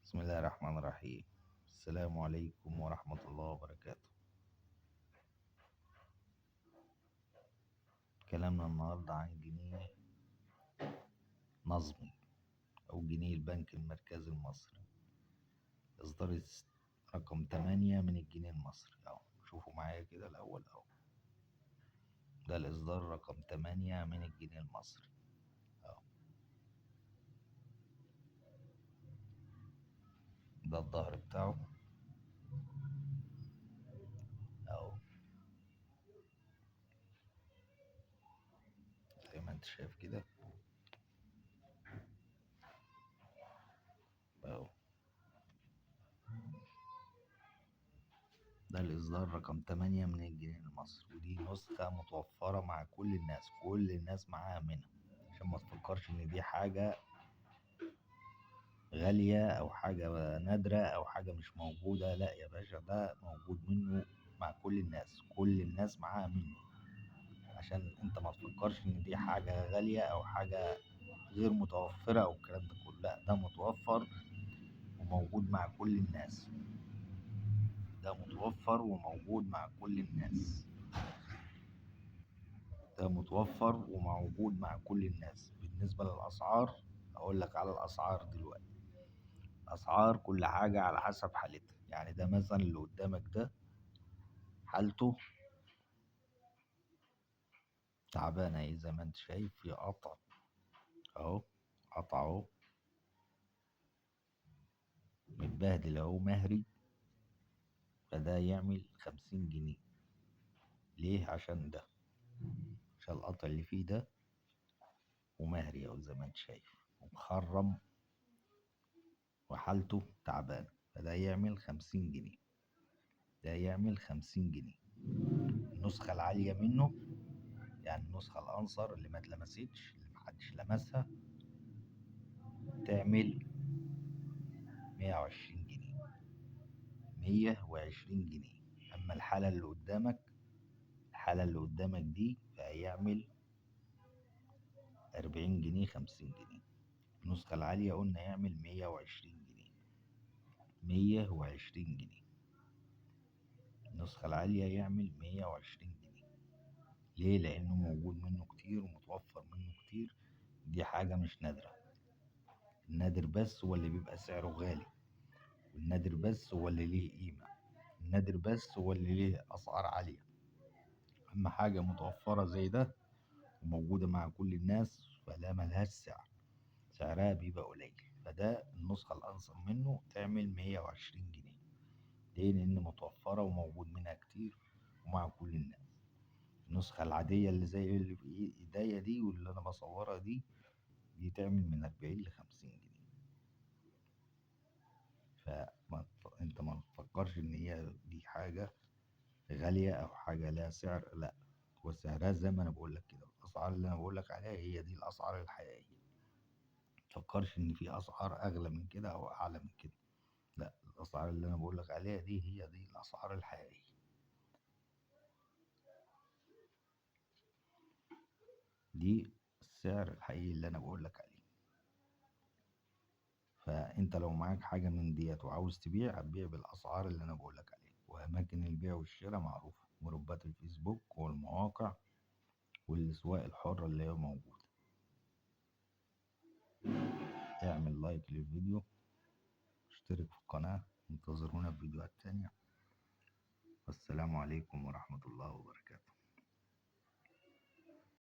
بسم الله الرحمن الرحيم. السلام عليكم ورحمة الله وبركاته. كلامنا النهاردة عن جنيه نظمي أو جنيه البنك المركزي المصري، إصدار رقم 8 من الجنيه المصري. أهو شوفوا معايا كده الأول، أهو ده الإصدار رقم 8 من الجنيه المصري أهو، ده الظهر بتاعه أهو زي ما انت شايف كده أهو. ده الإصدار رقم 8 من الجنيه المصري، ودي نسخة متوفرة مع كل الناس، كل الناس معاها منها، عشان ما تفكرش إن دي حاجة غالية أو حاجة نادرة أو حاجة مش موجودة. لا يا باشا، ده موجود منه مع كل الناس، كل الناس معاها منه، عشان انت ما تفكرش ان دي حاجة غالية او حاجة غير متوفرة او الكلام ده كله. لا، ده متوفر وموجود مع كل الناس، ده متوفر وموجود مع كل الناس، ده متوفر وموجود مع كل الناس. بالنسبة للأسعار أقول لك على الأسعار دلوقتي. أسعار كل حاجة على حسب حالتها، يعني ده مثلا اللي قدامك ده حالته تعبانة اهي زي ما انت شايف، في قطع اهو، قطع اهو، متبهدل اهو، مهري. فده يعمل 50 جنيه. ليه؟ عشان ده، عشان القطع اللي فيه ده، ومهري اهو زي ما انت شايف، ومخرم وحالته تعبانة، فده يعمل 50 جنيه، ده يعمل 50 جنيه. النسخة العالية منه، يعني النسخة الأنصر اللي ما اتلمستش، اللي محدش لمسها، تعمل 120 جنيه، 120 جنيه. أما الحالة اللي قدامك، الحالة اللي قدامك دي فهيعمل 40 جنيه، 50 جنيه. النسخة العالية قلنا يعمل 120 جنيه، 120 جنيه. النسخة العالية يعمل 120 جنيه. ليه؟ لأنه موجود منه كتير ومتوفر منه كتير، دي حاجة مش نادرة. النادر بس هو اللي بيبقى سعره غالي، والنادر بس هو اللي ليه قيمة، النادر بس هو اللي ليه أسعار عالية. أما حاجة متوفرة زي ده وموجودة مع كل الناس فلا ملهاش سعر، سعرها بيبقى قليل. فده النسخة الأنصر منه تعمل 120 جنيه. ليه؟ لأن متوفرة وموجود منها كتير ومع كل الناس. النسخة العادية اللي زي اللي في ايديا دي واللي أنا بصورها دي، دي تعمل من 40 ل50 جنيه. فما انت ما تفكرش ان هي دي حاجة غالية او حاجة لها سعر، لا، هو سعرها زي ما انا بقول لك كده، الاسعار اللي انا بقول لك عليها هي دي الاسعار الحقيقية. ما تفكرش ان في اسعار اغلى من كده او اعلى من كده، لا، الاسعار اللي انا بقول لك عليها دي هي دي الاسعار الحقيقية. دي السعر الحقيقي اللي انا بقول لك عليه. فانت لو معاك حاجة من ديت وعاوز تبيع، هتبيع بالاسعار اللي انا بقول لك عليها. واماكن البيع والشراء معروفة، جروبات الفيسبوك والمواقع والاسواق الحرة اللي هي موجودة. اعمل لايك للفيديو، اشترك في القناة، انتظرونا في فيديوهات تانية. والسلام عليكم ورحمة الله وبركاته.